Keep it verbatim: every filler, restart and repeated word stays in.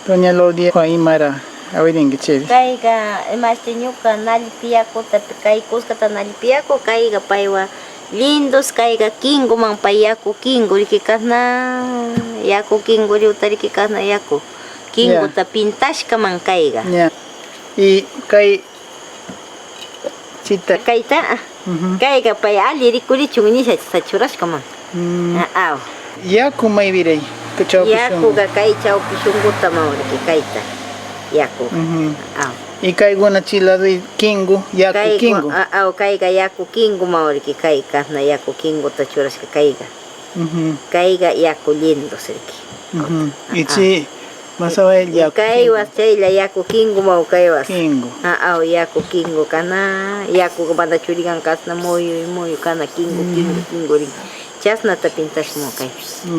Doña Lourdes, ¿imará awirinki chayri? Kayqa, imashti ñuqa nallipi yakuta, kay kuskata nallipi yaku, kayqa paywan lindus, kayqa kinguman pay yaku kingu riki kasna, yaku kingu riuta riki kasna, yaku kinguta pintashkaman kayqa. Ya. Y kay Chita. Kayta, ah, kayqa pay alli rikurichun nisha churashkaman. Mm. Ah, aw. Yaku maywiray, chawpi shunqu. Yakuqa kay chawpi shunquta mawriki kayta. Yaku. Aw. Y kaykuna chi lado kingu, yaku kingu. Kayqa, ah, aw, kayqa yaku kingu mawriki kay, kasna yaku kinguta churashka kayqa. Kayqa yaku lindus riki. Y chi masaway yaku kingu. Kaywas chaylla yaku kingu maw kaywas. Kingu. Ah, aw, yaku kingu kana, yaku mana churigan kasna muyu, muyu kana kingu, kingu, kingu rin. Chasnata pintashmun kay.